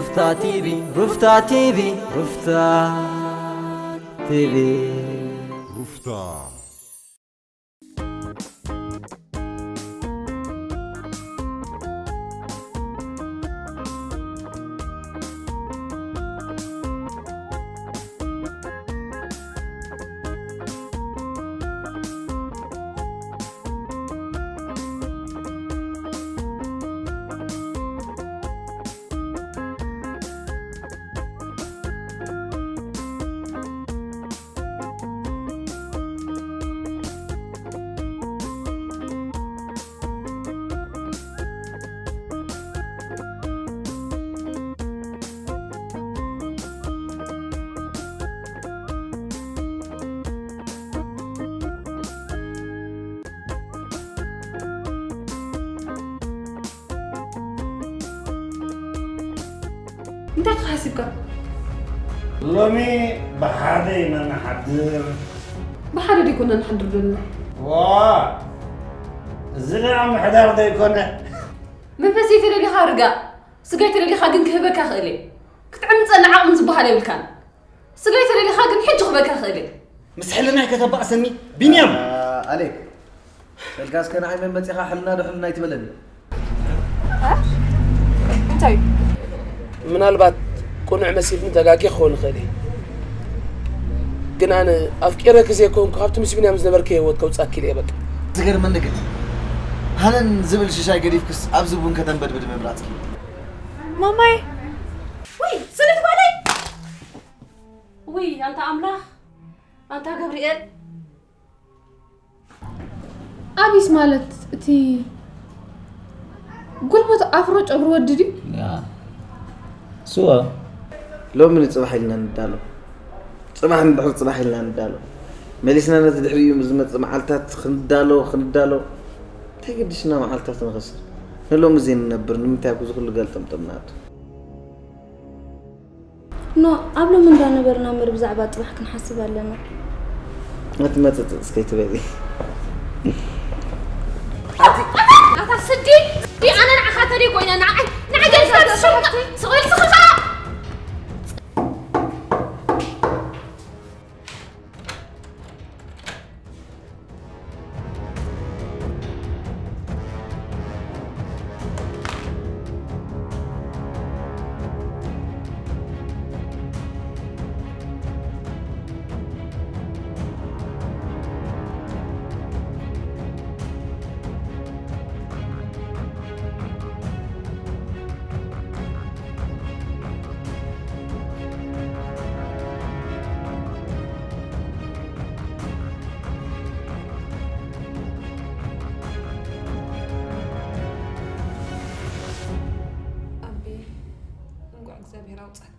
ሩፍታ ቲቪ፣ ሩፍታ ቲቪ፣ ሩፍታ ቲቪ። ሩፍታ። እንታይ ክትሓስብካ? ሎሚ ብሓደ ኢና ንሓድር። ብሓደ ዲኮና ንሓድር ዘለና። ዋ፣ እዚ ደኣ ምሕዳር ዘይኮነ። መንፈሰይ ተደሊኻ ርጋእ፣ ስጋይ ተደሊኻ ግን ክህበካ ክእል እየ። ክትዕምፀኒ ዓቕምን ዝበሃል የብልካን። ስጋይ ተደሊኻ ግን ሕጂ ክህበካ ክእል እየ። ምስ ሕልናይ ከተባእሰኒ ቢንያም። ኣሌክ፣ በልካ እስከ ንዓይ መን መጺኻ ሕልና ዶ ሕልና ኣይትበለኒ። እንታይ? ምናልባት ቅኑዕ መሲልኒ ተጋጊ ክኸውን ይኽእል እየ። ግን ኣነ ኣፍቂረኪ ዘይኮንኩ ካብቲ ምስ ቢንያም ዝነበርኪ ህይወት ከውጻኪ ኢለ እየ በቃ። ዝገርመኒ ግን ሃነን ዝብል ሽሻይ ገዲፍክስ ኣብዚ ቡን ከተንበድብድ ምምራጽኪ። ማማይ! ውይ፣ ስልት ጓለይ! ውይ፣ ኣንታ ኣምላኽ! ኣንታ ገብርኤል! ኣቢስ ማለት እቲ ጉልበት ኣፍሮ ጨጉሪ ወዲ ድዩ? ያ፣ ስዋ። ሎሚ ንጽባሕ ኢልና ንዳሎ። ጽባሕ ንድሕሪ ጽባሕ ኢልና ንዳሎ። መሊስና ነቲ ድሕሪኡ ዝመጽእ መዓልታት ክንዳሎ፣ ክንዳሎ። እንታይ ገድሽና መዓልታት ንኸስር? ንሎሚ ዘይንነብር፣ ንምንታይ ኣብዚ ኩሉ ገልጠምጠም ንኣቱ? ኖ፣ ኣብ ሎሚ እንዳነበርና እምበር ብዛዕባ ጽባሕ ክንሓስብ ኣለና። ኣቲ መጽጽጽ ከይትበሊ። ኣታ ስዲ፣ ስዲ፣ ኣነ ንዓኻ ተደይ ኮይነ፣ ንዓይ፣ ንዓይ ጌርካ ትሽምጣ፣ ስቕ ኢልካ ኸዓ። ኣቢ፣ እንኳዕ እግዚኣብሔር ኣውጻካ።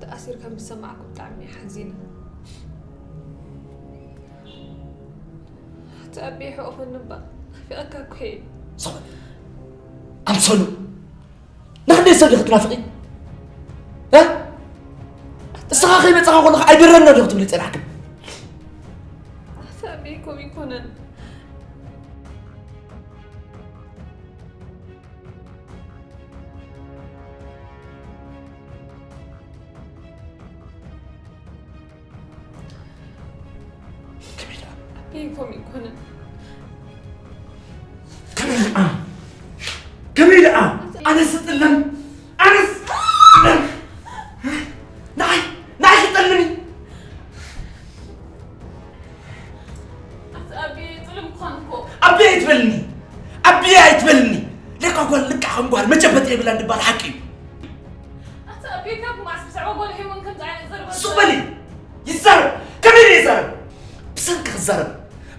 ተኣሲርካ ምስ ሰማዕኩ ብጣዕሚ እየ ሓዚነ። ኣቲ ኣቢ፣ ሕቑፈኒ እባ፣ ናፊቐካ እኮ እየ። ሶ-፣ ኣምሰሉ፣ ንኽንደይ ሰብ ዲኺ ትናፍቒ? እ? እስኻ ከይመጻኻ ከለኻ ኣይደረና ዶ ክትብሊ ጸናሕክን? ኣቲ ኣቢ፣ ከምኡ ኣይኮነን። ከመይ ደኣ? ኣበይ ከምኡ ይኮነ? ከመይ ደኣ? ከመይ ደኣ? ኣነስ እጥለም፣ ኣነስ እጥለም። ንዓይ፣ ንዓይ ክጠልምኒ። ኣቲ ኣቢ፣ ጥልም ምዃን እኮ። ኣቢ ኣይትበልኒ፣ ኣቢ ኣይትበልኒ። ለካ ጓል ልክዕ ከም ጓል መጨበጢ የብላን ድባል ሓቂ እዩ። ኣቲ ኣቢ፣ ካብ መዓስ ብዛዕባ ጓል ሄዋን ከምዚ ዓይነት ዘረባ ሱቕ በሊ። ይዛረብ። ከመይ ኢለ ይዛረብ? ብሰንኪ ክዛረብ፣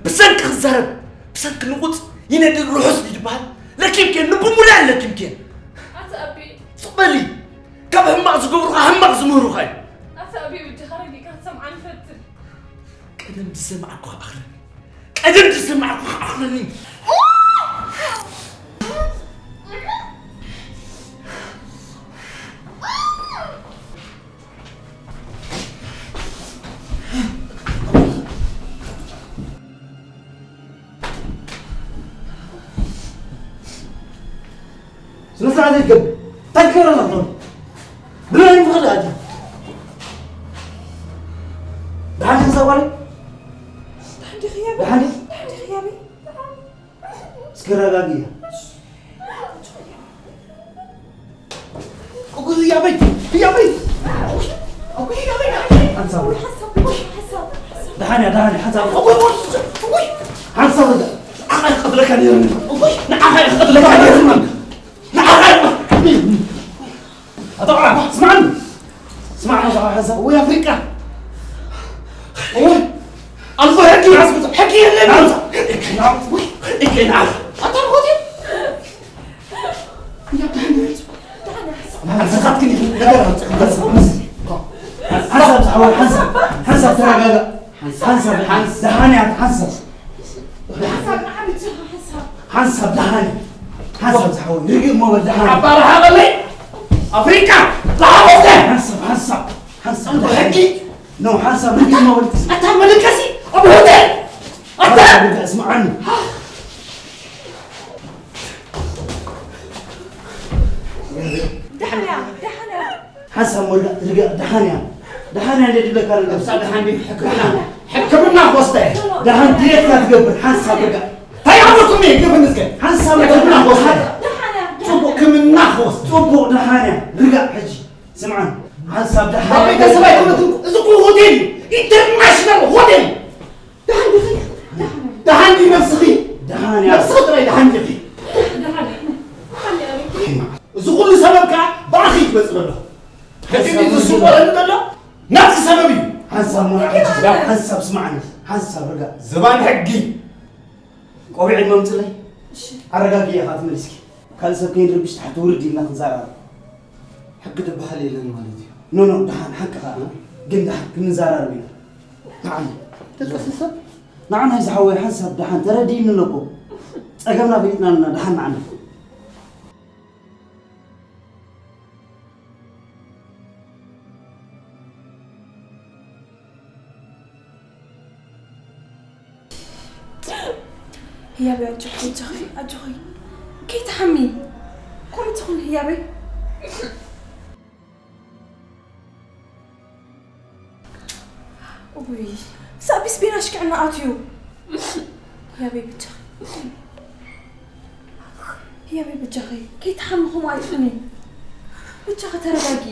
ብሰንኪ ክዛረብ፣ ብሰንኪ ንቑጽ ይነድድ ርሑስ ድዩ ዝበሃል? ለኪምክን፣ ንብሙሉኣን ለኪምክን። ኣቲ ኣቢ። ሱቕ በሊ። ካብ ሕማቕ ዝገብሩኻ ሕማቕ ዝምህሩኻ እዩ። ኣቲ ኣቢ፣ በጃኻ ረጊእካ ክትሰምዓኒ ፈትን። ቀደም ዝሰማዕኩኻ ኣኽለኒ። ቀደም ዝሰማዕኩኻ ኣኽለኒ። እንታይ ትገብር? እንታይ ትገብር ኣለኻ ትኾን? ብሎ ይምኽድ ኣቲ። ደሓን ዲኻ ጓለይ? ደሓን ዲኺ ህያበይ? ደሓን ዲኺ? ደሓን ዲኺ ህያበይ? እስኪ ረጋግኢ። እጉይ ህያበይ፣ ህያበይ። እጉይ ህያበይ፣ ደሓን። ሓንሳብ። እጉይ ሓንሳብ፣ እጉይ ሓንሳብ፣ ሓንሳብ። ደሓን እያ፣ ደሓን እያ፣ ሓንሳብ። እጉይ፣ እጉይ፣ እጉይ። ሓንሳብ ርጋ። ንዓኻ ይቐትለካ ነይሩ። እጉይ፣ ንዓኻ ይቐትለካ ነይሩ። ንዓኻ ይቐትለካ ነይሩ። ኣታ ቆልዓ፣ ስማዕኒ። ስማዕኒ፣ ኣታ ቆልዓ፣ ሓንሳብ። ወይ ኣፍሪቃ። ወይ፣ ኣልቦ ሕጊ። ሕጊ የለን። ናውፃ። ወይ፣ እገና። ኣታ ሆቴል። ሓንሳብ ዝሓወይ፣ ሓንሳብ፣ ሓንሳብ ተረጋጋ። ሓንሳብ፣ ሓንሳብ፣ ደሓን እያ፣ ሓንሳብ። ሓንሳብ ደሓን፣ ሓንሳብ ዝሓወይ፣ ርግእ እሞ በል ደሓን። ኣባርሃ በለይ፣ ኣፍሪቃ፣ ዝሓወይ። ሓንሳብ፣ ሓንሳብ፣ ሓንሳብ ደሓን። ሕጊ። ኖ፣ ሓንሳብ ርግእ እሞ በል። ኣታ መደቀሲ፣ ኣብ ሆቴል፣ ኣታ። ስምዓኒ። ደሓን እያ፣ ደሓን እያ። ሓንሳብ ሞላ ርግእ፣ ደሓን እያ። ደሓን እያ እንደ ድብለካ ነገር። ነብሳ ደሓን ድዩ? ሕክምና፣ ሕክምና ክወስዳ እየ። ደሓን ድሌትካ ትገብር፣ ሓንሳብ ርግእ። እንታይ ዓመልኩም እየ ግፍን እስከ? ሓንሳብ ሕክምና ክወስዳ እየ። ደሓን እያ፣ ደሓን እያ። ጽቡቅ ሕክምና ክወስድ። ጽቡቅ ደሓን እያ። ርግእ ሕጂ። ስምዓን፣ ሓንሳብ ደሓን እያ። ቤተሰብ ኣይኮነትን። እዚ እኮ ሆቴል እዩ። ኢንተርናሽናል ሆቴል። ደሓን ዲኺ? ደሓን። ደሓን ድዩ ነብስኺ? ደሓን እያ። ነብስኺ ጥራይ ደሓን ዲኺ? ደሓን እየ። ደሓን እየ። እዚ ኩሉ ሰበብ ከኣ ብኣኺ እዩ ዝመጽእ ዘሎ። ሕጂ እዚ ዝስወረኒ ዘሎ ናትኪ ሰበብ እዩ። ሓንሳብ ሞላ፣ ሓንሳብ ስምዓኒ፣ ሓንሳብ ርጋ። ዝባን ሕጊ። ቆቢዕ ድማ ምጽለይ። እሺ። ኣረጋግእ ኢኻ ትመሊስኪ። ካልእ ሰብ ከይንርብሽ ታሕቲ ውርድ ኢልና ክንዛረብ። ሕጊ ዝበሃል የለን ማለት እዩ። ኖ፣ ኖ፣ ደሓን ሓቅኻ። ግን ደሓን ክንዛረብ ኢና። ንዓይ። ደቀሲ ሰብ? ንዓና እዩ ዝሓወይ ሓንሳብ ደሓን ተረዲእኒ ኣሎ እኮ። ጸገምና ፈሊጥና ኣለና፣ ደሓን ንዓና። ህያበይ ኣጆኺ፣ ኣጆኺ፣ ኣጆኺ። ከይትሓሚ። ከምኡ ትኹን ህያበይ። ውይ፣ ሳቢስ ቤና ሽክዕና ኣትዩ። ህያበይ ብቻ። ህያበይ ብቻኺ። ከይትሓሚ ከምኡ ኣይትኹኒ። ብቻኺ ተረጋጊ።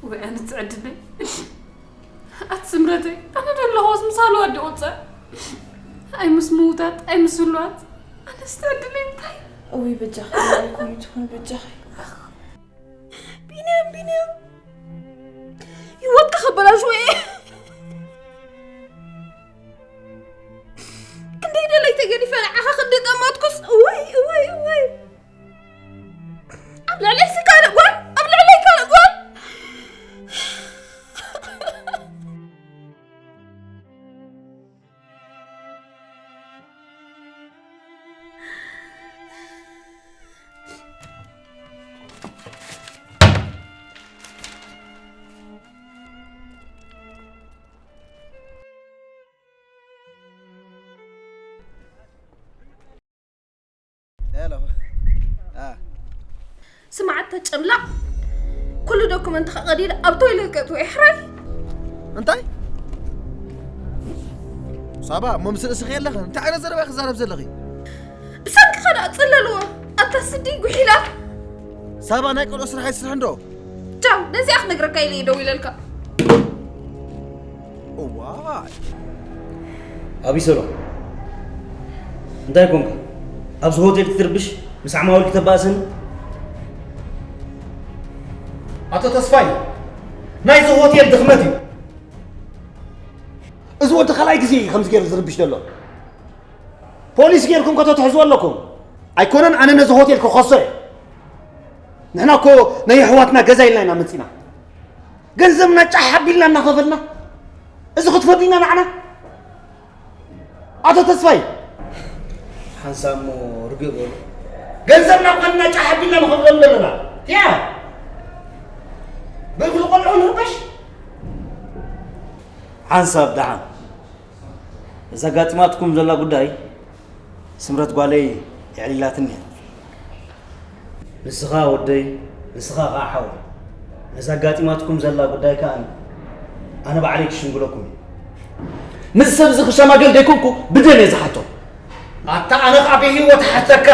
ወይ ኣነ ትዕድለይ። ኣቲ ስምረተይ፣ ኣነ ዶ ኣለኹስ ምስ ሃለዋት ዶ ቁጸር? ኣይ ምስ ምዉታት፣ ኣይ ምስ ህሉዋት። ኣነስ ትዕድለይ እንታይ? እውይ በጃኺ፣ ኣይኮነ ትኹን በጃኺ። ቢንያም፣ ቢንያም፣ ህይወትካ ከበላሽዎ እየ። ክንደይ ደለይ ተገዲፈ ንዓኻ ክንዲ ጠመትኩስ፣ እወይ፣ እወይ፣ እወይ። ኣብ ልዕለይሲ ካልእ ጓል፣ ኣብ ልዕለይ ካልእ ጓል። ሄሎ። አ። ስማዕ፣ ኣታ ጨምላቕ፣ ኩሉ ዶክመንትኻ ቀዲደ ኣብ ቶይለት ከእትዎ እየ፣ ሕራይ። እንታይ? ሳባ፣ እሞ ምስ ርእስኺ የለኽን? እንታይ ዓይነት ዘረባ ክዛረብ ዘለኺ? ብሰንክኻ ደኣ ጽለልዎ፣ ኣታ ስዲ ጉሒላ። ሳባ፣ ናይ ቆልዑ ስራሕ ኣይስርሕን ዶ? ቻው፣ ነዚኣ ክነግረካ ኢለ እየ ደው ኢለልካ። እዋይ። ኣቢሰሎም፣ እንታይ ኮንካ? ኣብዚ ሆቴል ክትርብሽ፣ ምስ ዓማዊል ክተባእስን? ኣቶ ተስፋይ፣ ናይዚ ሆቴል ድኽመት እዩ። እዚ ወዲ ካልኣይ ግዜ እዩ ከምዚ ገይሩ ዝርብሽ ዘሎ። ፖሊስ ጌርኩም ከተትሕዝዎ ኣለኩም። ኣይኮነን ኣነ ነዚ ሆቴል ክኸሶ እየ። ንሕና እኮ ናይ ኣሕዋትና ገዛ ኢልና ኢና መጺና። ገንዘብና ጫሕ ኣቢልና እናኸፈልና። እዚ ክትፈዱና ንዓና? ኣቶ ተስፋይ። ሓንሳብ እሞ ርግእ በሉ። ገንዘብና እኳ ንና ጫሕ ኣቢልና ንኸፍለሉ ዘለና። ያ። ብእግሪ ቆልዑ ንርበሽ። ሓንሳብ ደሓን። እዛ ኣጋጢማትኩም ዘላ ጉዳይ ስምረት ጓለይ የዕሊላትኒ እያ። ንስኻ ወደይ፣ ንስኻ ኸዓ ሓወይ። ነዛ ኣጋጢማትኩም ዘላ ጉዳይ ከኣ ኣነ ባዕለይ ክሽምግለኩም እየ። ምስዚ ሰብ እዚ ክሸማገል ደይኮንኩ ብደም እየ ዝሓቶ። ኣታ ኣነ ኸዓ ብህይወት እሓተካ።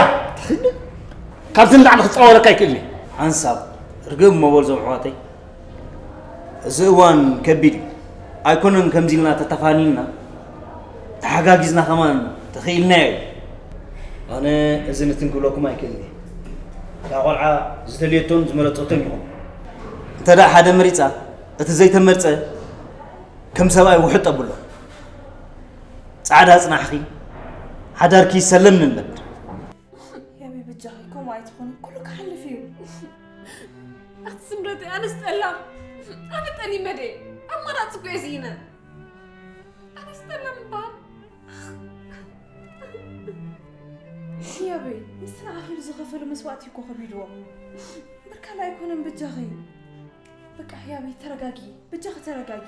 ካብዚ ንላዕሊ ክጻወረካ ኣይክእልን እየ። ሓንሳብ ርግእ እሞ በሉ ዞም ኣሕዋተይ። እዚ እዋን ከቢድ እዩ። ኣይኮነን ከምዚ ኢልና ተተፋኒንና፣ ተሓጋጊዝና ከማን ተኽኢልናዮ እዩ። ኣነ እዚ ንትን ክብለኩም ኣይክእልን እየ። እታ ቆልዓ ዝተልየቶን ዝመረጸቶን ይኹን። እንተ ደኣ ሓደ መሪጻ፣ እቲ ዘይተመርጸ ከም ሰብኣይ ውሕጥ ኣብሎ። ጻዕዳ ጽናሕኺ፣ ሓዳርኪ ሰለም ንነብር። ያቤ በጃኺ ከምኡ ኣይትኾኒ፣ ኩሉ ክሓልፍ እዩ። ኣቲ ስምረተይ፣ ኣነስ ጠላም፣ ኣነ ጠሊመ ድየ? ኣማራጺ እኮ እየ ስኢነ። ኣነስ ጠላም እምበኣር። ያቤ፣ ምስቲ ንዓኺ ኢሉ ዝኸፈሎ መስዋእቲ እኮ ከቢድዎ። ብርካላ ኣይኮነን በጃኺ። በቃ ያቤ ተረጋጊ፣ በጃኺ ተረጋጊ።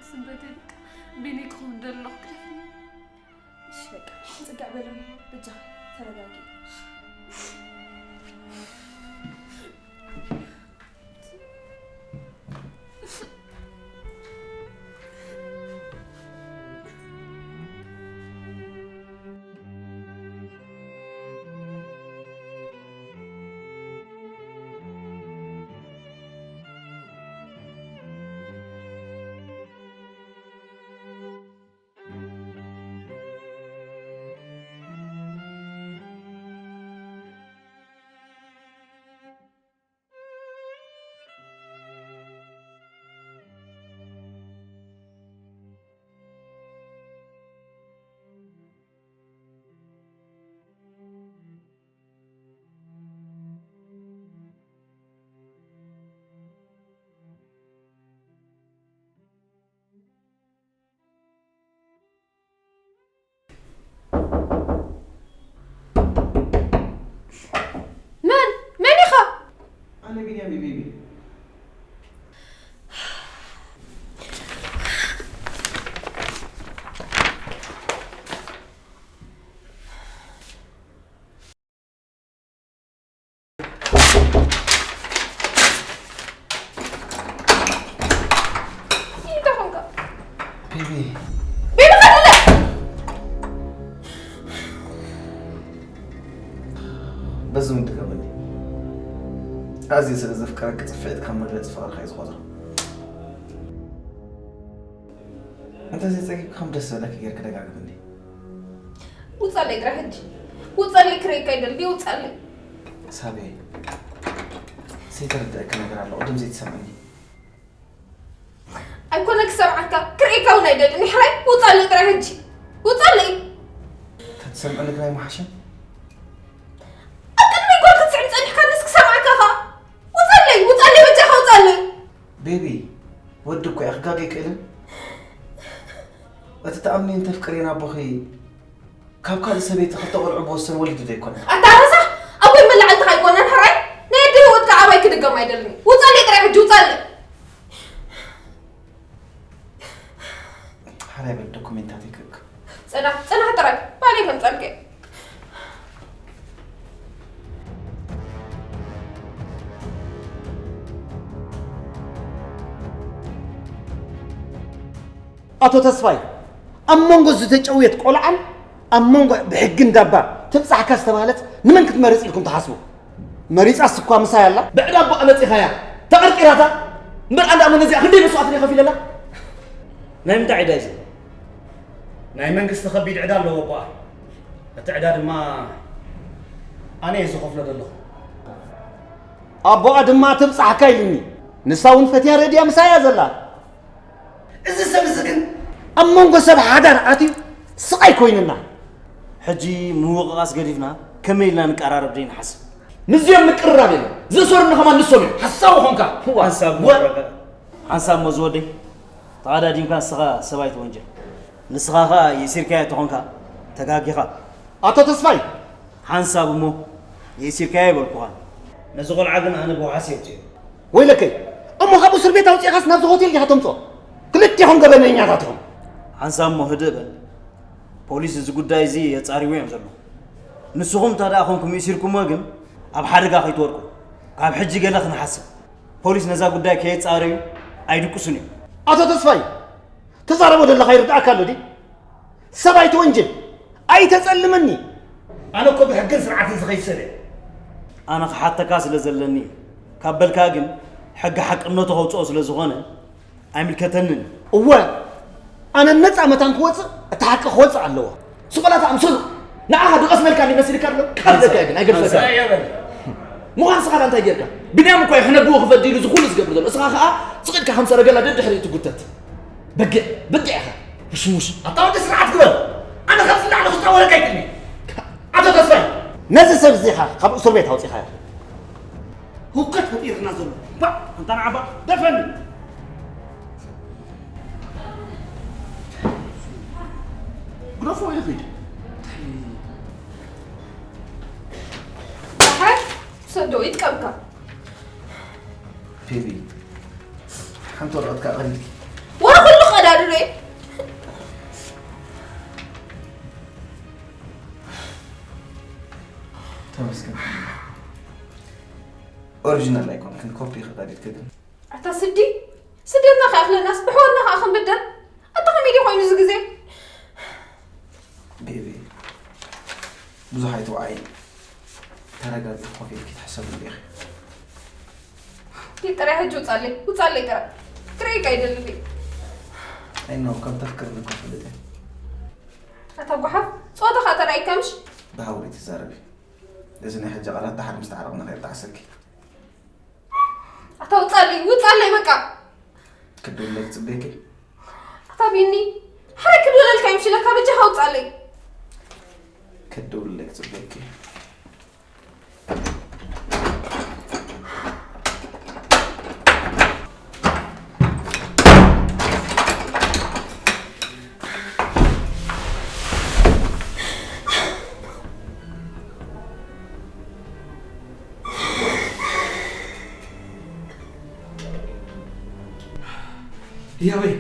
ስምረተይ፣ በቃ በይነይ ክኸውን ደለኹ፣ ግደፍኒ። እሺ በቃ ጽግዕ በሊ እሞ በጃኺ ተረጋጊ። መን? መን ኢኻ? ኣነ ቢንያም እየ፣ ቤቢ። እንታይ ኾንካ? ቤቢ። ቤቢ፣ ኸድለ! በዚ ምድገመኒ። ኣዝየ ስለ ዘፍቀረኪ ጽፍዒት ካብ መግለጺ ፍቕርኻ እዩ ዝቖጽሮ። እንተዘይጸጊብኪ ከም ደስ ዝበለኪ ጌርኪ ደጋግምኒ። ውጻለይ ጥራይ ሕጂ። ውጻለይ፣ ክርእየካ ኣይደልን፣ ውጻለይ። ሳቤ፣ ዘይተረድአኪ ነገር ኣሎ፣ ቅድም ዘይትሰምዕኒ። ኣይኮነ ክሰምዓካ፣ ክርእየካ እውን ኣይደልን። ሕራይ ውጻለይ ጥራይ ሕጂ። ውጻለይ። ተትሰምዕኒ ግን ኣይምሓሸን? ኣብ ቅድመይ ጓል ክትስዕም ጸኒሕካንስ ክሰምዓካ ኸኣ? ውጻለይ፣ ውጻለይ፣ በጃኻ ውጻለይ። ቤቢ፣ ወዲ እኮ እየ፣ ክጋገ ኣይክእልን። እቲ ትኣምንዮ እንተፍቅርዮ ናቦኺ ካብ ካልእ ሰበይቲ ክልተ ቆልዑ ብወሰን ወሊዱ ዶ ኣይኮነን? ኣታ ረሳሕ፣ ኣብ ጎኒ መላዕልትኻ ኣይኮነን ሕራይ። ናይ ኣደ ህይወት ከኣ ኣባይ ክድገም ኣይደልን። ውጻለይ ጥራይ ሕጂ ውጻለይ። ሓራይ በል ዶኩሜንታተይ ክእክብ። ጽናሕ፣ ጽናሕ ጥራይ። ባዕለይ ከምጻልከ። ኣቶ ተስፋይ፣ ኣብ መንጎ ዝተጨውየት ቆልዓን ኣብ መንጎ ብሕጊ እንዳባ ትብጻሕካ ዝተባህለት ንመን ክትመርጽ ኢልኩም ትሓስቡ? መሪጻስ እኳ ምሳይ ኣላ። ብዕዳ ኣቦኣ መጺኻያ፣ ተቐርቂራታ። እምበር ኣንዳ መን እዚኣ ክንደይ መስዋእቲ ከፊለላ? ናይ ምንታይ ዕዳ እዩ እዚ? ናይ መንግስቲ ከቢድ ዕዳ ኣለዎ ኣቦኣ። እቲ ዕዳ ድማ ኣነ እየ ዝኸፍሎ ዘለኹ። ኣቦኣ ድማ ትብጻሕካ ኢሉኒ። ንሳ እውን ፈትያ ረድያ ምሳይ እያ ዘላ። እዚ ሰብ እዚ ግን ኣብ መንጎ ሰብ ሓዳር ኣትዩ ስቓይ ኮይኑና። ሕጂ ምውቕቓስ ገዲፍና ከመይ ኢልና ንቀራረብ ደይ ንሓስብ? ምስዚኦም ምቅርራብ የለን። ዝእሰሩኒ ከማን ንሶም እዮም። ሓሳዊ ኾንካ። እዋ። ሓንሳብ እዋ። ሓንሳብ እሞ ዝወደይ፣ ተቐዳዲምካ ንስኻ ሰብ ኣይትወንጀል። ንስኻ ኸኣ የእሲርካዮ ተኾንካ ተጋጊኻ። ኣቶ ተስፋይ! ሓንሳብ እሞ የእሲርካዮ ኣይበልኩኻን። ነዚ ቆልዓ ግን ኣነ ብዋሕስ የውፅዮ። ወይለከይ! እሞ ካብ እስር ቤት ኣውፂእኻስ ናብዚ ሆቴል ዲኻ ተምፅኦ? ክልቴኹም ገበነኛታት ኢኹም። ሓንሳብ እሞ ህድእ በል። ፖሊስ እዚ ጉዳይ እዚ የጻርይዎ እዮም ዘለዉ። ንስኹም እንተ ደኣ ኾንኩም እሲርኩሞ ግን ኣብ ሓደጋ ከይትወድቁ ካብ ሕጂ ገለ ክንሓስብ። ፖሊስ ነዛ ጉዳይ ከየጻረዩ ኣይድቅሱን እዮም። ኣቶ ተስፋይ፣ ተዛረቦ ዘለኻ ይርድኣካ ኣሎ ድዩ? ሰብ ኣይትወንጅል፣ ኣይተጸልመኒ። ኣነ እኮ ብሕግን ስርዓትን ዝኸይድ ሰብ እየ። ኣነ ክሓተካ ስለ ዘለኒ ካብ በልካ ግን ሕጊ ሓቅነቱ ከውጽኦ ስለ ዝኾነ ኣይምልከተንን። እወ፣ ኣነ ነጻ መታን ክወጽእ፣ እቲ ሓቂ ክወጽእ ኣለዎ። ስቆላት ኣምሰሉ። ንዓኻ ድቐስመልካ ይመስልካ ኣሎ? ካብ ደካ ግን ኣይገድፈካ። ምዃን ስኻ እንታይ ጌርካ? ቢንያም እኮ እዩ ሕነግዎ ክፈዲ ኢሉ ዝኹሉ ዝገብር ዘሎ። እስኻ ኸኣ ጽቕድካ ከም ሰረገላ ደድሕሪኡ ትጉተት። በጊዕ፣ በጊዕ ኢኻ። ውሽሙሽ። ኣታ ወዲ ስርዓት ግበር። ኣነ ካብ ዝላዕለ ክጻወረካ ኣይክእልን። ኣቶ ተስፋይ። ነዚ ሰብ እዚ ኢኻ ካብ እስር ቤት ኣውጺኻዮ። ህውከት ፈጢርና ዘሎ። ባዕ፣ ኣንታ ንዓባ፣ ደፈን። ግደፎ ኢሉ ኺድ። ደሓር፣ ሰዶ ይጥቀምካ። ቤቢ፣ ሓንቲ ወረቐት ከኣ ቀዲድኪ። ወረ ኩሉ ቀዳድዶ እየ። ተመስገን። ኦሪጂናል ኣይኮንክን፣ ኮፒ ኢኺ ቀዲድኪ ግን። ኣታ ስዲ፣ ስደትና ከይኣኽለናስ ብሕዋንና ከኣ ክንብደል? ኣታ ከመይ ድዩ ኮይኑ እዚ ግዜ? ቤቢ፣ ብዙሕ ኣይትውዓይ። ተረጋጊ፣ ኮፍ ኢልኪ ትሕሰብሉ ኢኺ። ዲ ጥራይ ሕጂ ውጻለይ፣ ውጻለይ ጥራይ። ክርእየካ ኣይደልን እየ። ኣይ ኖ፣ ከም ተፍቅርኒ እኮ እፈልጥ እየ። ኣታ ጓሓፍ፣ ጾታኻ ተራእይካ ምሽ? ብሃውሪ ትዛረቢ። እዚ ናይ ሕጂ ቃላት ደሓር ምስ ተዓረቕና ከየጣዕሰኪ። ኣታ ውጻለይ፣ ውጻለይ በቃ። ክድውለይ ክጽበየኪ። ኣታ ቢኒ፣ ሓረይ ክድውለልካ ይምሽለካ፣ በጃኻ ውጻለይ። ክድውለይ ክጽበየኪ። ያበይ፣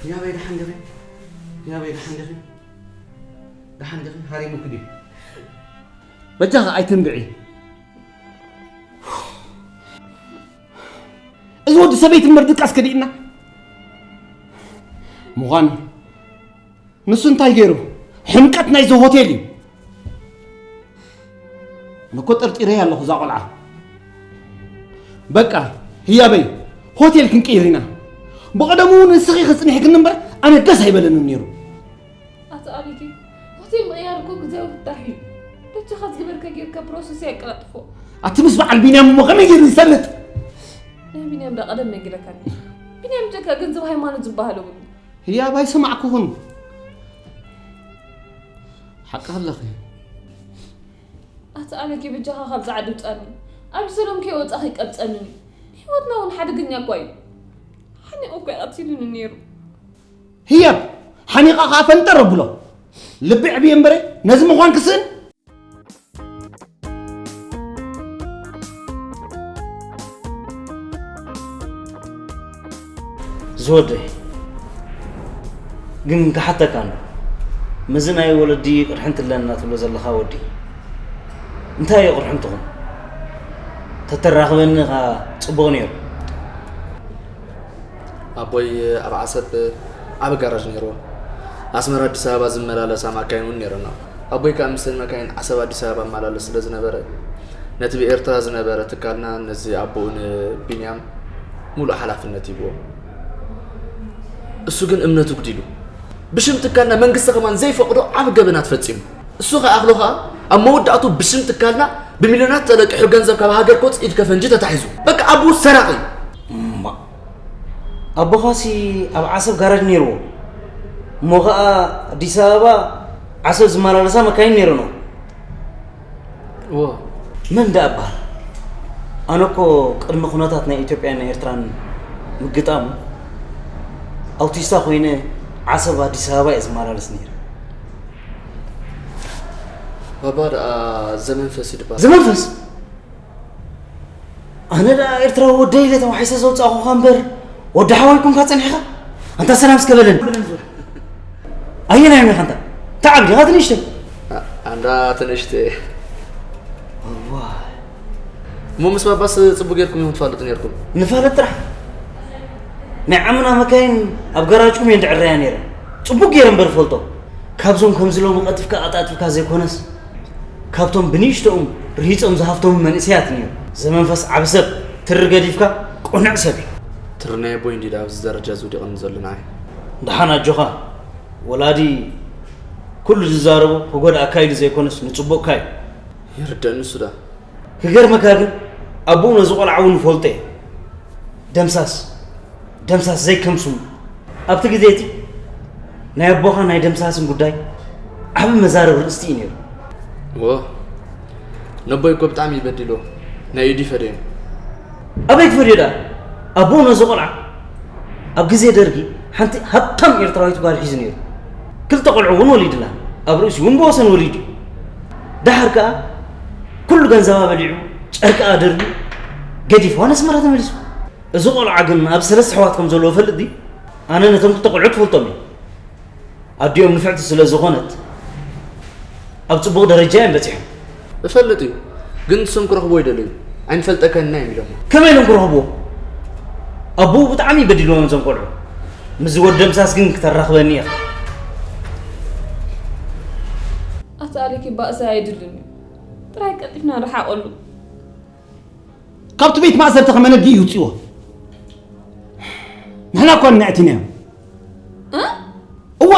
ያበይ፣ ደሓን ዲኺ? ያበይ፣ ደሓን ዲኺ? ደሓን ዲኺ? ሃሪሙኪ ድዩ? በጃኺ ኣይትንብዒ። እዚ ወዲ ሰበይቲ እምበር ድቃስ ከዲእና ምዃኑ። ንሱ እንታይ ገይሩ? ሕምቀት ናይዚ ሆቴል እዩ። ኣነ እኮ ጠርጢረያ ኣለኹ እዛ ቆልዓ። በቃ ህያበይ፣ ሆቴል ክንቅይር ኢና። ብቐደሙ እውን ንስኺ ክጽንሕክኒ እምበር ኣነ ደስ ኣይበለንን ነይሩ። ኣቶ ኣሊኪ፣ ሆቴል ምቕያር እኮ ግዜያዊ ፍታሕ እዩ። በጃኻ ዝገበርካ ጌርካ ፕሮሰስ የቀላጥፎ። ኣቲ ምስ በዓል ቢንያም እሞ ከመይ ገይሩ ይሰልጥ? ናይ ቢንያም ዳ ቀደም ነጊረካኒ። ቢንያም ጨካ ገንዘብ ሃይማኖት ዝበሃል እውን። ህያብ ኣይሰማዕኩኹን። ሓቂ ኣለኺ። ኣቲ ኣለኪ በጃኻ ካብዛ ዓዲ ውጻኒ። ኣብ ሰሎም ከይወጻኺ ቀብጸኒ። ህይወትና እውን ሓደገኛ እኳ እዩ። ሓኒቑ እኳ እዩ ቀቲሉኒ ነይሩ። ህያብ ሓኒቓ ኸዓ ፈንጠር ኣብሎ። ልቢ ዕብየ እምበረ ነዚ ምዃን ክስእን። ዝወደይ ግን ክሓተካ እንዶ ምስዚ ናይ ወለዲ ቅርሕንቲ ኣለና ትብሎ ዘለኻ ወዲ እንታይ እዩ ቅርሕንትኹም? ተተራኽበኒ ኸዓ ጽቡቕ ነይሩ። ኣቦይ ኣብ ዓሰብ ዓቢ ጋራጅ ነይርዎ። ኣስመራ ኣዲስ ኣበባ ዝመላለሳ ማካይን እውን ነይረና። ኣቦይ ከኣ ምስተን መካይን ዓሰብ ኣዲስ ኣበባ ኣመላልስ ስለ ዝነበረ ነቲ ብኤርትራ ዝነበረ ትካልና ነዚ ኣቦኡ ንቢንያም ሙሉእ ሓላፍነት ሂብዎ። እሱ ግን እምነቱ ጉዲሉ ብሽም ትካልና መንግስቲ ከማን ዘይፈቕዶ ዓቢ ገበናት ፈጺሙ። እሱ ከይኣኽሎ ከኣ ኣብ መወዳእቱ ብሽም ትካልና ብሚልዮናት ተለቂሑ ገንዘብ ካብ ሃገር ክወጽእ ኢድ ከፈንጂ ተታሒዙ። በቃ ኣቦኡ ሰራቒ እዩ። እማ ኣቦኻሲ ኣብ ዓሰብ ጋራጅ ነይርዎ እሞ ኸኣ ኣዲስ ኣበባ ዓሰብ ዝመላለሳ መካይን ነይረንኦ። እወ። መን ደኣ እበሃል? ኣነ እኮ ቅድሚ ኩነታት ናይ ኢትዮጵያን ናይ ኤርትራን ምግጣሙ ኣውቲስታ ኮይነ ዓሰብ ኣዲስ ኣበባ እየ ዝመላለስ ነይረ። ባባ ደኣ ዘመንፈስ ይድበሃል። ዘመንፈስ? ኣነ ደኣ ኤርትራዊ ወደይ ኢለ ተዋሒሰ ዘውጻእኹኻ እምበር ወዲ ሓወይ ኮንካ ጸኒሕኻ? ኣንታ ሰላም እስከ በለኒ። ኣየናይ ኢኻ ኣንታ? እንታይ ዓቢ ዲኻ ትንእሽተይ? ኣንዳ ትንእሽተይ። እዋይ። እሞ ምስ ባባስ ጽቡቅ ጌርኩም ኢኹም ትፋለጡ ኔርኩም። ንፋለጥ ጥራሕ። ናይ ዓምና መካይን ኣብ ጋራጅኩም እየን ዝዕረያ ነይረን። ጽቡቅ ገይረ እምበር ፈልጦ። ካብዞም ከምዚ ሎሚ ቀልጢፍካ ኣጣጥፍካ ዘይኮነስ፣ ካብቶም ብንእሽቶኦም ርሂጾም ዝሃፍተሙ መንእሰያት ነይሩ። ዘመንፈስ ዓቢ ሰብ፣ ትሪ ገዲፍካ ቅኑዕ ሰብ እዩ። ትሪ ናይ ኣቦይ እንዲዳ ኣብዚ ደረጃ እዚ ወዲቕኒ ዘሎ ንዓይ። ደሓን ኣጆኻ። ወላዲ ኩሉ ዝዛረቦ ክጎድኣካ ኢሉ ዘይኮነስ ንጽቡቕካ እዩ። ይርደኣኒ እሱ ደኣ። ክገርመካ ግን ኣቦኡ ነዚ ቆልዓ እውን ይፈልጦ እየ። ደምሳስ፣ ደምሳስ ዘይከም ስሙ። ኣብቲ ግዜ እቲ ናይ ኣቦኻ ናይ ደምሳስን ጉዳይ ዓቢ መዛረቢ ርእስቲ እዩ ነይሩ። እዎ፣ ነቦይ እኮ ብጣዕሚ እዩ በዲልዎ። ናይ ኢዱ ይፈደዮ። ኣበይ ክፈድዮ ደኣ? ኣቦኡ ነዚ ቆልዓ ኣብ ግዜ ደርጊ ሓንቲ ሃብታም ኤርትራዊት ጓል ሒዙ ነይሩ። ክልተ ቆልዑ እውን ወሊድላ። ኣብ ርእሲኡ እውን ብወሰን ወሊዱ እዩ። ደሓር ከኣ ኩሉ ገንዘባ በሊዑ፣ ጨርቃ ደርብዩ፣ ገዲፍዋ ነስመራ ተመሊሱ። እዚ ቆልዓ ግን ኣብ ሰለስተ ኣሕዋት ከም ዘለዎ ፈልጥ ድዩ? ኣነ ነቶም ክልተ ቆልዑ ትፈልጦም እየ። ኣዲኦም ንፍዕቲ ስለ ዝኾነት ኣብ ጽቡቕ ደረጃ እዮም በጺሖም። እፈልጥ እዩ፣ ግን ንሶም ክረኽብዎ ይደልዩ። ኣይንፈልጠካን ኢና እዮም ኢሎሞ። ከመይ ኢሎም ክረኽብዎ? ኣቦኡ ብጣዕሚ በዲልዎም እዞም ቆልዑ። ምስዚ ወዲ ደምሳስ ግን ክተራኽበኒ ኢኻ። ኣታ ኣሌክ ባእሲ ኣየድልን እዩ። ጥራይ ቀልጢፍና ንረሓቐሉ። ካብቲ ቤት ማእሰርቲ ከመነዲ እዩ ውፅዎ። ንሕና እኳ ንዕትናዮም። እ? እወ፣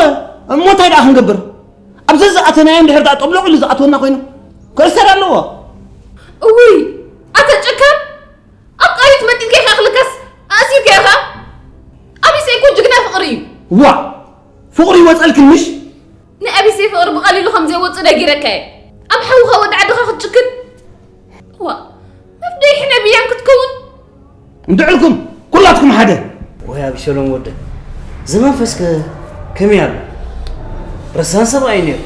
እሞ እንታይ ደኣ ክንገብር? ኣብ ዘዝኣተናዮ እንድሕር ደኣ ጠብሎቕ ኢሉ ዝኣትወና ኮይኑ ክእሰር ኣለዎ። እውይ፣ ኣታ ጨካን! ኣብ ቃሊት መጢልካ ኢኻ ክልከስ፣ ኣእሲርካ ኢኻ። ኣቢሰይ እኮ ጅግና ፍቕሪ እዩ። ዋእ፣ ፍቕሪ ይወጸልክን ምሽ? ናይ ኣቢሰይ ፍቕሪ ብቐሊሉ ከም ዘይወጽእ ነጊረካ እየ። ኣብ ሓውኻ ወዲ ዓድኻ ክትጭክን? ዋእ፣ መፍደይ ሕነ ብያን ክትከውን? እንድዕልኩም ኩላትኩም ሓደ። ወይ ኣቢሰሎም ወደ፣ እዚ መንፈስከ ከመይ ኣሎ? ረሳን ሰብኣይ ነይሩ።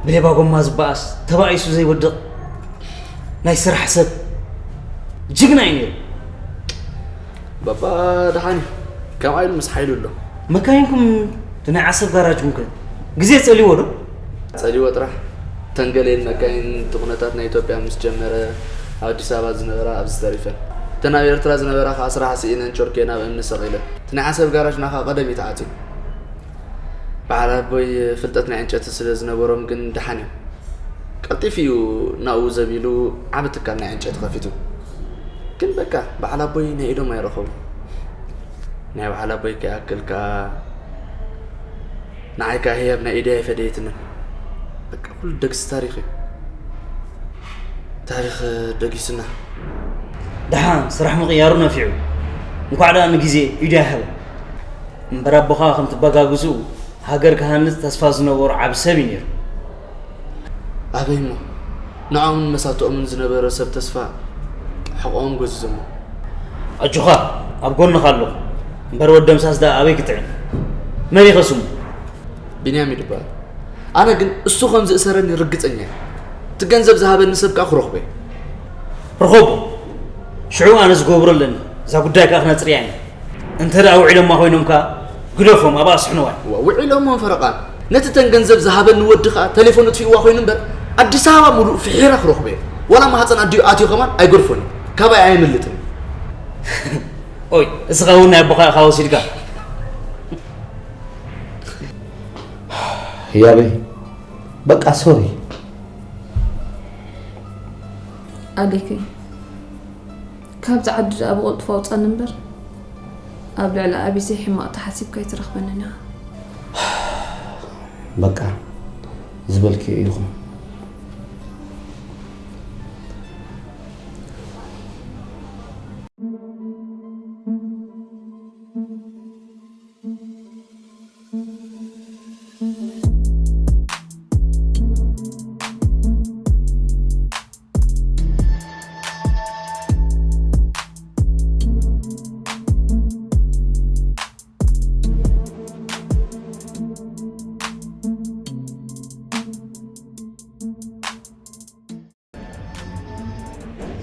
ብሌባ ጎማ ዝበኣስ፣ ተባኢሱ ዘይወድቕ፣ ናይ ስራሕ ሰብ፣ ጅግና እዩ ነይሩ። ባባ ደሓን እዩ። ከምኣ ኢሉ ምስ ሓይሉ ኣሎ። መካይንኩም እቲ ናይ ዓሰብ ጋራጅኩም ከ ግዜ ጸልይዎ ዶ? ጸልይዎ ጥራሕ። እተን ገሌን መካይን እቲ ኩነታት ናይ ኢትዮጵያ ምስ ጀመረ ኣብ ኣዲስ ኣበባ ዝነበራ ኣብዚ ተሪፈን። እተን ኣብ ኤርትራ ዝነበራ ከኣ ስራሕ ስኢነን ቾርኬ ናብ እምኒ ሰቒለን። እቲ ናይ ዓሰብ ጋራጅና ከኣ ቀደም እዩ ተዓጽዩ። በዓል ኣቦይ ፍልጠት ናይ ዕንጨቲ ስለ ዝነበሮም ግን ደሓን እዮም። ቀልጢፉ እዩ ናብኡ ዘቢሉ ዓቢ ትካል ናይ ዕንጨቲ ከፊቱ። ግን በቃ በዓል ኣቦይ ናይ ኢዶም ኣይረኸቡ። ናይ በዓል ኣቦይ ከይኣክል ከኣ ንዓይ ከኣ ህያብ ናይ ኢደይ ኣይፈደየትንን። በቃ ኩሉ ደግሲ ታሪኽ እዩ። ታሪኽ ደጊሱና። ደሓን ስራሕ ምቕያሩ ነፊዑ። እንኳዕ ደኣ ንግዜ ኢዱ ኣይሃበ። እምበር ኣቦኻ ከም ትበጋግስኡ ሃገር ክሃንጽ ተስፋ ዝነበሮ ዓቢ ሰብ እዩ ነይሩ። ኣበይ እሞ? ንዕኦምን መሳትኦምን ዝነበረ ሰብ ተስፋ ሕቖኦም ጎዚዞሞ። ኣጆኻ፣ ኣብ ጎንኻ ኣለኹ። እምበር ወዲ ደምሳስ ደኣ ኣበይ ክጥዕም? መን እዩ ከ ስሙ? ቢንያም እዩ ዝበሃል። ኣነ ግን እሱ ከም ዝእሰረኒ ርግጸኛ እየ። እቲ ገንዘብ ዝሃበኒ ሰብ ከኣ ክረኽቦ እየ። ርኸቦ። ሽዑ ኣነ ዝገብሮ ኣለኒ። እዛ ጉዳይ ከኣ ክነጽርያ ኢና። እንተ ደኣ ውዒሎማ ኮይኖም ከኣ ግደፎም፣ ኣብኣ ስሕንዋ። ዋ፣ ውዒሎሞ ፈረቓ። ነቲ እተን ገንዘብ ዝሃበኒ ወዲ ከኣ ተሌፎኑ ኣጥፊእዋ ኮይኑ እምበር፣ ኣዲስ ኣበባ ሙሉእ ፍሒረ ክረኽቦ እየ። ዋላ ማህጸን ኣዲኡ ኣትዩ ከማን ኣይገድፎን እዩ። ካባይ ኣየምልጥን እዩ። ኦይ፣ እስኻ እውን ናይ ኣቦኻ ኢኻ ወሲድካ። ህያበይ፣ በቃ ሶሪ። ኣሌከይ፣ ካብዚ ዓዲ ደኣ ብቕልጡፍ ኣውጻኒ እምበር፣ ኣብ ልዕሊ ኣቢሰይ ሕማቕ ተሓሲብካ ኣይትረኽበንን ኢኻ። በቃ፣ ዝበልክዮ ይኹን።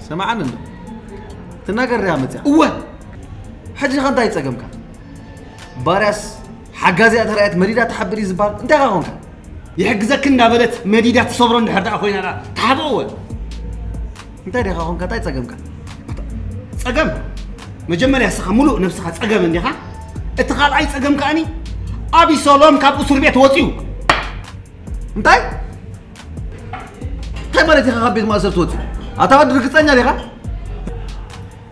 ሰማዓኒ እንዶ። ትናገር ዲኻ መጽያ? እወ። ሕጂ ኸ እንታይ ጸገምካ? ባርያስ ሓጋዚኣ ተራእየት መዲዳ ትሓብር እዩ ዝበሃል። እንታይ ኸ ኾንካ? ይሕግዘኪ እንዳበለት መዲዳ ትሰብሮ እንድሕር ደኣ ኮይና ደኣ ትሓብኦ እወ። እንታይ ዲኻ ኾንካ? እንታይ ጸገምካ? ጸገም? መጀመርያ እስኻ ሙሉእ ነብስኻ ጸገም እንዲኻ። እቲ ካልኣይ ጸገም ከኣኒ ኣቢሰሎም ካብ እስር ቤት ወጺኡ። እንታይ? እንታይ ማለት ኢኻ ካብ ቤት ማእሰርቲ ወጺኡ? ኣታ ወዲ ርግጸኛ ዲኻ?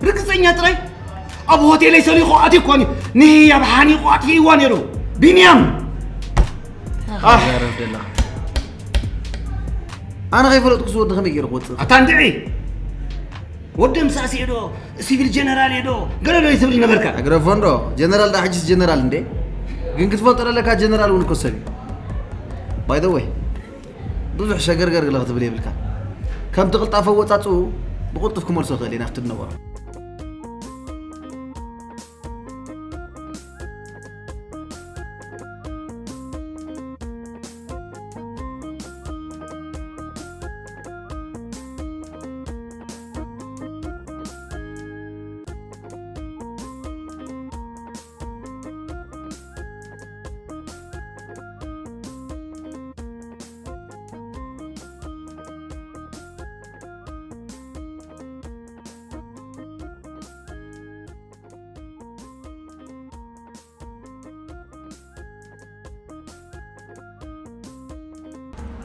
ርግጸኛ ጥራይ? ኣብ ሆቴለይ ሰሊኹ ኣትዩ እኮ ኒ-፣ ንህያብ ሓኒቑ ኣጥፊእዋ ነይሩ። ቢንያም! ኣህ! ዘረፍ ደላ። ኣነ ከይፈለጥኩ ዝወዲ ከመይ ገይሩ ክወጽእ? ኣታ እንድዒ! ወዲ ምሳሴ ዶ፣ ሲቪል ጀነራል ዶ፣ ገለ ዶ ይትብል ነበርካ? ኣግረፎን ዶ? ጀነራል ዳ ሕጅስ ጀነራል እንዴ? ግን ክትፈልጦ ደለካ ጀነራል እውን እኮ ሰብ እዩ። By the way፣ ብዙሕ ሸገርገር ግለ ክትብል የብልካ። ከምቲ ቅልጣፈ ወጻጽኡ ብቕልጡፍ ክመልሶ ክእል እየ ናብቲ ዝነበሮ።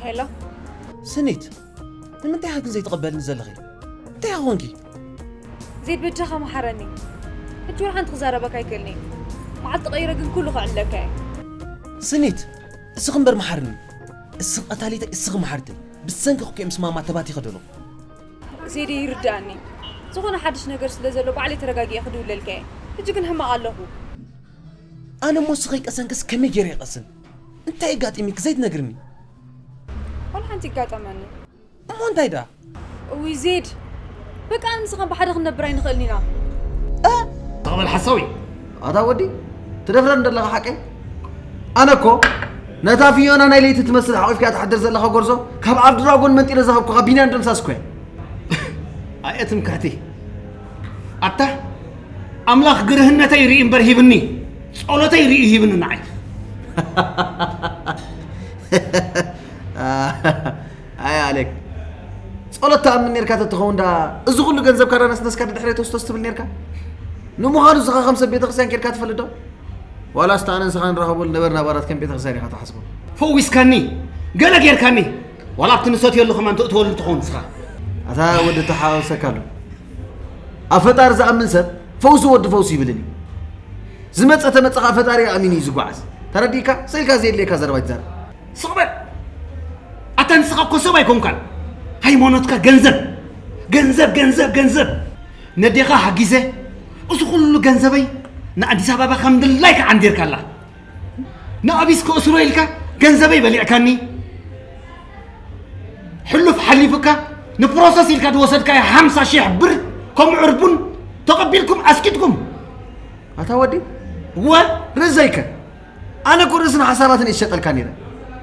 ሄሎ። ስኒት፣ ንምንታይ ኢኻ ግን ዘይትቕበልኒ ዘለኺ? እንታይ ኢኻ ኾንኪ? ዜድ፣ በጃኻ መሓረኒ። ሕጂ ወላ ሓንቲ ክዛረበካ ኣይክእልን እየ። መዓልቲ ቀይረ ግን ኩሉ ከዕልለካ እየ። ስኒት፣ እስኺ እምበር መሓርኒ። እስኺ ቀታሊተይ፣ እስኺ መሓርተይ። ብሰንኪ እኮ ምስ ማማ ተባቲኸ ደሎ። ዜድ፣ ይርድኣኒ። ዝኾነ ሓድሽ ነገር ስለ ዘሎ ባዕለይ ተረጋጊኤ ክድውለልካ እየ። ሕጂ ግን ሕማቕ ኣለኹ። ኣነ እሞ እስኺ ከይቀሰንክስ ከመይ ገይረ ይቀስን? እንታይ ኣጋጢሚክ ዘይትነግርኒ? ዋላ ሓንቲ ይጋጠመኒ። እሞ እንታይ ደኣ? እውይ ዜድ፣ በቃ ኣነ ምስኻ ብሓደ ክንነብር ኣይንኽእልን ኢና። እ? ተቐበል ሓሳዊ። ኣታ ወዲ፣ ትደፍረኒ ዘለኻ ሓቀይ? ኣነ እኮ ነታ ፊዮና ናይ ለይቲ ትመስል ሓቂፍካ ትሓድር ዘለኻ ጎርዞ፣ ካብ ኣፍ ድራጎን መንጢለ ዝሃብኩኻ ቢንያን ደምሳስ እኮ እየ። ኣየ ትምክሕቲ። ኣታ ኣምላኽ ግርህነተይ ርኢ እምበር ሂብኒ፣ ጸሎተይ ርኢ ሂብኒ ንዓይ። ኣይ ኣሌክ፣ ጸሎት ትኣምን ኔርካ ተትኸውን ዳ፣ እዚ ኩሉ ገንዘብካ ዳ ነስነስካ ድሕረይ ተስቶስ ትብል ኔርካ? ንምዃኑ እስኻ ከም ሰብ ቤተክርስትያን ኬድካ ትፈልጥ ዶ? ዋላስ ኣነ ንስኻ ንራኸበሉ ነበርና ባራት ከም ቤተክርስትያን ኢኻ ትሓስቦ? ፈዊስካኒ፣ ገለ ጌርካኒ፣ ዋላ ኣብቲ ንሰትየሉ ከማን ተእትወሉ ትኸውን ንስኻ። ኣታ ወዲ ተሓዋውሰካ ኣሎ። ኣብ ፈጣሪ ዝኣምን ሰብ ፈውሲ ወዲ ፈውሲ ይብልን እዩ። ዝመጸ ተመጸ ኸኣ ፈጣሪ ኣሚኑ እዩ ዝጓዓዝ። ተረዲእካ? ሰኢልካ ዘየድልየካ ዘረባ ይዛረብ። ስቕ በል! ኣታ ንስኻ እኮ ሰብ ኣይኮንካን። ሃይማኖትካ ገንዘብ፣ ገንዘብ፣ ገንዘብ፣ ገንዘብ። ነዴኻ ሓጊዘ፣ እዚ ኩሉ ገንዘበይ ንኣዲስ ኣበባ ከም ድላይካ ዓንዲርካላ። ንኣቢስ ከእስሮ ኢልካ ገንዘበይ በሊዕካኒ። ሕሉፍ ሓሊፉካ ንፕሮሰስ ኢልካ ዝወሰድካዮ ሓምሳ ሺሕ ብር ከም ዕርቡን ተቐቢልኩም ኣስኪትኩም። ኣታ ወዲ፣ እወ። ርእሰይከ? ኣነ እኮ ርእስን ሓሳባትን እየ ዝሸጠልካ ነይረ።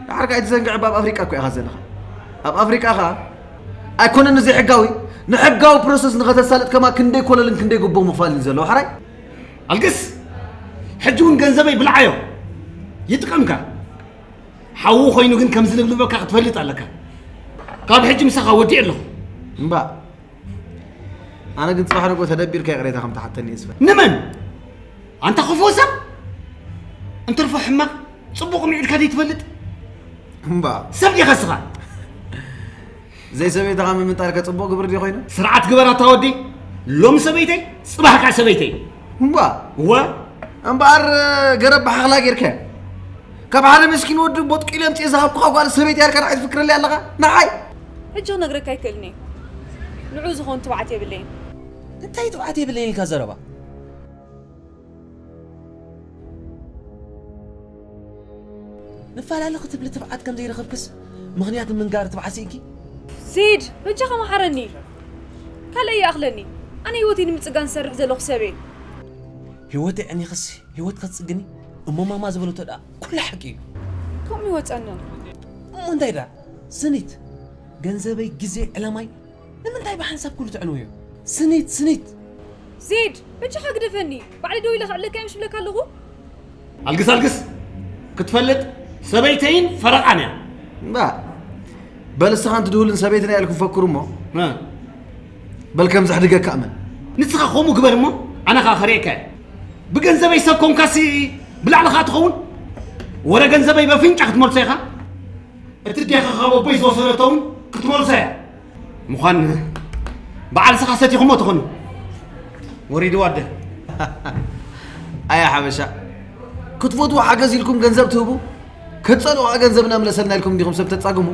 ደሓር ከኣ ኣይትዘንግዕ፣ እባ ኣብ ኣፍሪቃ እኮ ኢኻ ዘለኻ። ኣብ ኣፍሪቃ ኸኣ ኣይኮነን ዘይሕጋዊ፣ ንሕጋዊ ፕሮሰስ ንኸተሳልጥ ከማ ክንደይ ኮለልን ክንደይ ጉቦ ምኽፋልን እዩ ዘለዎ። ሓራይ? ኣልግስ! ሕጂ እውን ገንዘበይ ብልዓዮ። ይጥቀምካ። ሓዉ ኮይኑ ግን ከም ዝልብልበካ ክትፈልጥ ኣለካ። ካብ ሕጂ ምሳኻ ወዲኤ ኣለኹ። እምባእ። ኣነ ግን ጽባሕ ንግሆ ተደቢርካ ይቕሬታ ከም ትሓተኒ እየ ዝፈ-፣ ንመን? ኣንታ ክፉእ ሰብ? እንትርፎ ሕማቕ፣ ጽቡቕ ምዒድካ ዘይትፈልጥ? እምባእ። ሰብ ዲኻ እስኻ? ዘይሰበይትኻ ምምንጣልካ ጽቡቕ ግብሪ ድዩ ኮይኑ? ስርዓት ግበር ኣታ ወዲ። ሎሚ ሰበይተይ፣ ጽባሕ ከኣ ሰበይተይ። እምባእ። እወ። እምበኣር ገረብ ብሓኽላ ጌርካዮ። ካብ ሓደ ምስኪን ወዲ ቦጥቂለ ኣምጽኤ ዝሃብኩኻ ጓል ሰበይቲ እያ ኢልካ ንዓይ ትፍክረለይ ኣለኻ? ንዓይ! ሕጂ ክነግረካ ኣይክእልን እየ። ንዕኡ ዝኸውን ትብዓት የብለይን። እንታይ ትብዓት የብለይን ኢልካ ዘረባ? ንፈላለ ክትብሊ ትብዓት ከም ዘይረኸብክስ ምኽንያት ንምንጋር ትብዓት ስኢንኪ? ዜድ፣ በጃኻ መሓረኒ። ካልእ ይኣኽለኒ። ኣነ ህይወተይ ንምጽጋን ዝሰርሕ ዘለኹ ሰብ እየ። ህይወተይ ኣዕኒኽስ ህይወት ክትጽግኒ እሞ ማማ ዝበለቶ ደኣ ኩሉ ሓቂ እዩ። ከምኡ ይወጸንን። እሞ እንታይ ደኣ? ስኒት፣ ገንዘበይ፣ ግዜ፣ ዕላማይ ንምንታይ ብሓንሳብ ኩሉ ተዕንውዮ? ስኒት፣ ስኒት! ዜድ፣ በጃኻ ግደፈኒ። ባዕለይ ደው ኢለ ከዕልለካ እየ ምሽ ብለካ ኣለኹ። ኣልግስ፣ ኣልግስ! ክትፈልጥ ሰበይተይን ፈረቓን እያ። እምባ፣ በል እስኻን ትድውልን ሰበይትን እያ ኢልኩም ፈክሩ እሞ። እ። በል ከም ዘሕድገካ እመን። ንስኻ ከምኡ ግበር እሞ ኣነ ኸኣ ከርእየካ እየ። ብገንዘበይ ሰብ ኮንካሲ ብላዕልኻ ትኸውን? ወረ ገንዘበይ በፍንጫ ክትመልሶ ኢኻ? እቲ ዴኻ ካብ ኣቦይ ዝወሰደቶ እውን ክትመልሶ እያ። ምዃን በዓል ስኻ ሰቲኹሞ ትኾኑ። ወሪድዋ ኣደ። ኣያ ሓበሻ፣ ክትፈትዎ ሓገዝ ኢልኩም ገንዘብ ትህቡ፣ ክትጸልኡ ኸኣ ገንዘብና ምለሰልና ኢልኩም እንዲኹም ሰብ ተጻግሙ።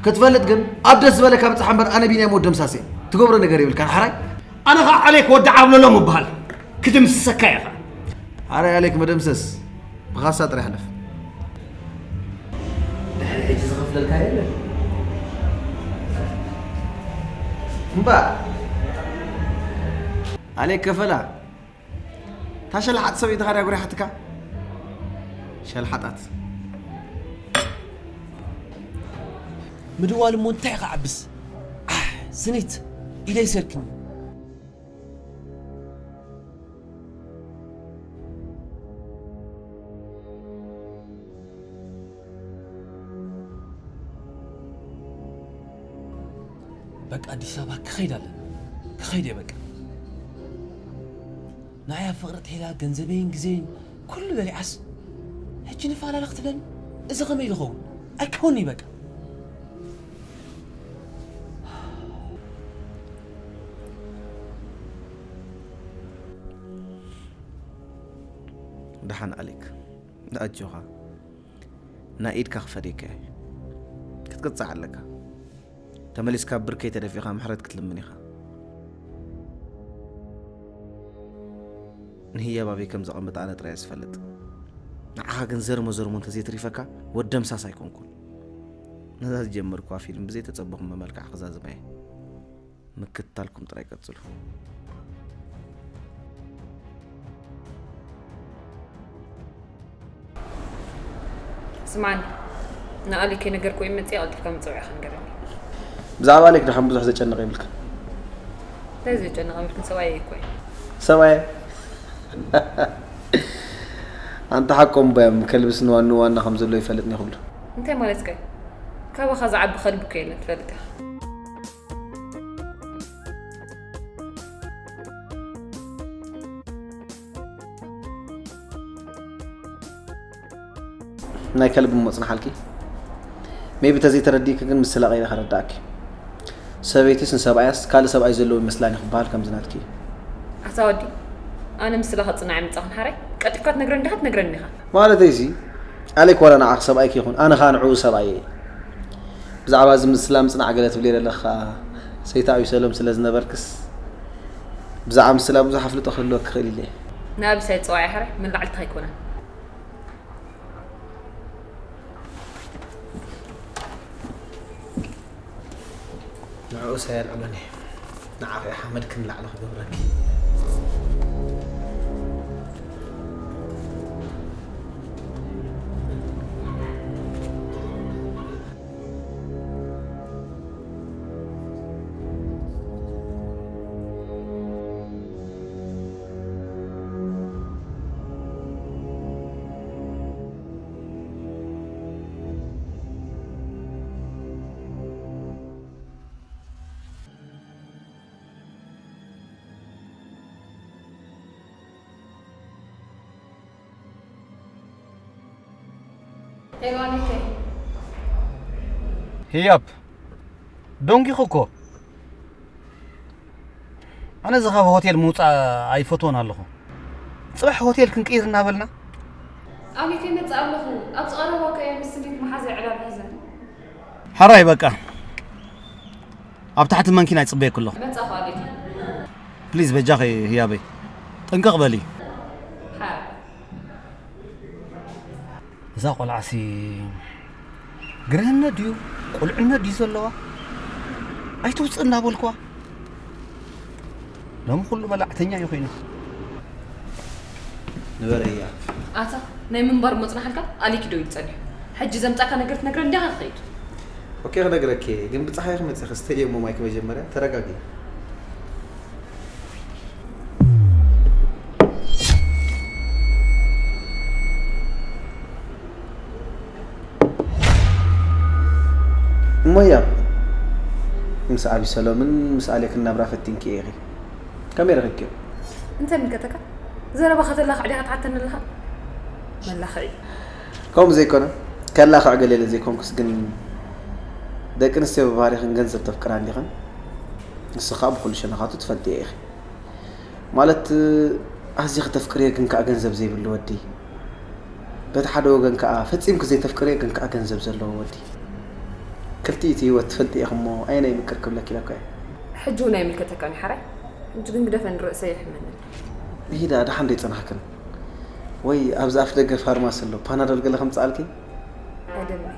ክትፈልጥ ግን ኣብ ደስ ዝበለካ ብጽሓ እምበር ኣነ ቢንያም ወዲ ደምሳስ እየ። ትገብሮ ነገር የብልካን ሓራይ። ኣነ ኸኣ ኣሌክ ወዲ ዓብለሎም እበሃል። ክድምስሰካ እየ ኸኣ። ሓራይ ኣሌክ መደምሰስ ብኻሳ ጥራሕ ሕለፍ። ድሕሪ ሕጂ ዝኸፍለልካ የለን። እምባ ኣሌክ ከፈላ። እታ ሸልሓጥ ሰበይቲ ኻድያ ጉሪሓትካ። ሸልሓጣት። ምድዋል እሞ እንታይ ክዓብስ? ኣሕ፣ ስኒት፣ ኢደይ ሰርክኒ። በቃ ኣዲስ ኣበባ ክኸይድ ኣለኒ። ክኸይድ እየ በቃ። ንዓይ ኣብ ፍቕሪ ጥሒላ ገንዘበይን ግዜን ኩሉ በሊዓስ፣ ሕጂ ንፈላለ ክትብለኒ? እዚ ከመይ ዝኸውን? ኣይከውንይ በቃ። ደሓን ኣሌክ፣ ኣጆኻ። ናይ ኢድካ ክፈድየካ እየ። ክትቅጻዕ ኣለካ። ተመሊስካ ብርከይ ተደፊእኻ ምሕረት ክትልምን ኢኻ። ንህያብ ኣበይ ከም ዘቐምጣ ኣነ ጥራይ እየ ዝፈልጥ። ንዓኻ ግን ዘርሞ ዘርሞ እንተዘይተሪፈካ ወዲ ደምሳስ ኣይኮንኩን። ነዛ ዝጀመርኩዋ ፊልም ብዘይተጸበኹም መልክዕ ክዛዝማ እየ። ምክትታልኩም ጥራይ ቀጽሉ። ስማዕኒ፣ ንኣሌክ ከይነገርኩ እየ መጺኣ፣ ቀልጢፍካ መጸውዒኻ ንገረኒ። ብዛዕባ ኣሌክ ደሓን ብዙሕ ዘጨንቕ የብልካ። እንታይ ዘጨንቕ የብልክን? ሰብኣየይ እኮ እዩ። ሰብኣየ? ኣንታ ሓቆም እባ እዮም፣ ከልብስ ንዋኑ ዋና ከም ዘሎ ይፈልጥ እየ ክብሉ። እንታይ ማለትካ እዩ? ካባኻ ዝዓቢ ከልቢ እኮ የለን፣ ትፈልጥ ኢኻ። ናይ ከልቢ እሞ ጽንሓልኪ። ሜቢ ተዘይተረዲእኪ ግን ምስላ ቀይረ ከረዳእኪ። ሰበይትስ ንሰብኣያስ ካልእ ሰብኣይ ዘለዎ ይመስላኒ ክበሃል ከምዚ ናትኪ እዩ። ኣታ ወዲ፣ ኣነ ምስላ ክጽናዕ ይምጻኹን ሓራይ ቀልጢፍካ ትነግረኒ ዲኻ ትነግረኒ ኢኻ። ማለተይሲ ኣሌክ ዋላ ንዓኺ ሰብኣይኪ ይኹን ኣነ ኸኣ ንዕኡ ሰብኣየ እየ። ብዛዕባ እዚ ምስላ ምጽናዕ ገለ ትብሊ ዘለኻ ሰይታ ኣብሰሎም ስለ ዝነበርክስ ብዛዕባ ምስላ ብዙሕ ኣፍልጦ ክህልወኪ ክኽእል ኢለ እየ። ንኣብሳይ ጽዋዕ ሓራይ ምን ላዕልትኻ ኣይኮነን። ንዕኡ ሳይ ኣልዕሎኒ። ንዓኺ ሓመድ ክንላዕሊ ክገብረኪ። ሄሎ ኣሌከይ። ህያብ፣ ደንጊኹ እኮ። ኣነ እዚ ካብ ሆቴል ምውጻእ ኣይፈትዎን ኣለኹ። ጽባሕ ሆቴል ክንቅይር እናበልና። ኣበይ ከይመጽእ ኣለኹ? ኣብዚ ቀረባ እኮ እየ ምስ ስኒት መሓዘይ ዕላል ሒዘ። ሕራይ በቃ። ኣብ ታሕቲ መኪና ይጽበየኪ ኣለኹ። መጻኹ ኣበይ? ፕሊዝ በጃኺ ህያበይ። ጥንቅቕ በሊ። ሓ- እዛ ቆልዓሲ ግርህነት ድዩ ቁልዕነት ድዩ ዘለዋ? ኣይትውፅእ እናበልኩዋ። ሎሚ ኩሉ በላዕተኛ እዩ ኮይኑ። ንበረያ። ኣታ ናይ ምንባር መፅናሕልካ ኣሊኪ ዶ ይፀንሕ? ሕጂ ዘምፃካ ነገር ትነግረን እንዲኻ ትኸይድ። ኦኬ ክነግረኪ፣ ግን ብፀሓይ ክመፅእ ስተድዮም ማይክ መጀመርያ ተረጋጊ። እሞ ያብ፣ ምስ ኣቢሰሎምን ምስ ኣሌክን ናብራ ፈቲንኪ ኢኺ። ከመይ ረኺብኪዮ? እንታይ ምልከተካ? ዘረባ ከተላኽዕ ዲኻ ትሓተኒ ኣለኻ? መላኽዒ። ከምኡ ዘይኮነ፣ ከላኽዕ ገለ ኢለ ዘይኮንኩስ፣ ግን ደቂ ኣንስትዮ ብባህሪኽን ገንዘብ ተፍቅራ እንዲኽን? ንስኻ ብኹሉ ሸነኻቱ ትፈልጥዮ ኢኺ። ማለት፣ ኣዝኺ ተፍቅርዮ ግን ከኣ ገንዘብ ዘይብሉ ወዲ። በቲ ሓደ ወገን ከኣ ፈጺምኪ ዘይተፍቅርዮ ግን ከኣ ገንዘብ ዘለዎ ወዲ። ክልቲኡ እቲ ህይወት ትፈልጥዮ ኢኺ እሞ ኣየናይ ይምቅር ክብለኪ ኢለ እኮ እየ። ሕጂ እውን ኣይምልከተካን እዩ ሓራይ። ሕጂ ግን ግደፈኒ ርእሰይ የሕመኒ። ይሂዳ ደሓን ዶ ይጸናሕክን? ወይ ኣብዚ ኣፍ ደገ ፋርማሲ ኣሎ ፓናዶል ገለ ከምጽኣልኪ? ኣይደልን።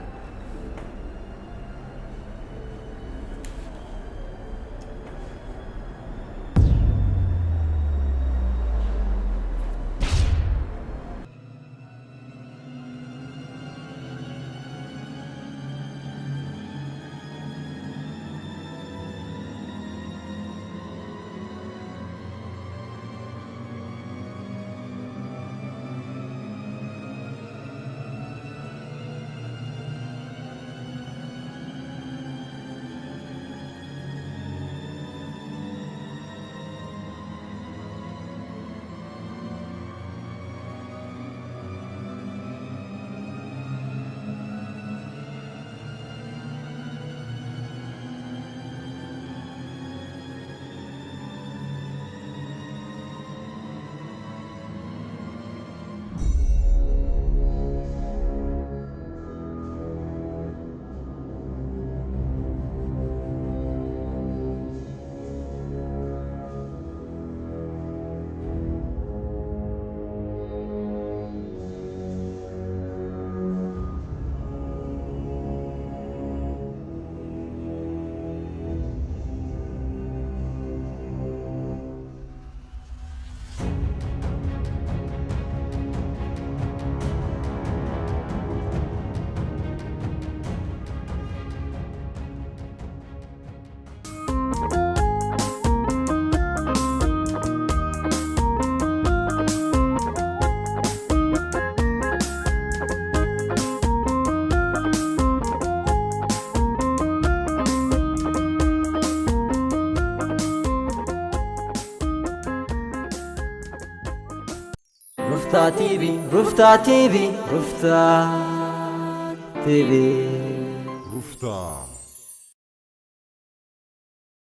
ሩፍታ ቲቪ ሩፍታ ቲቪ ሩፍታ ቲቪ ሩፍታ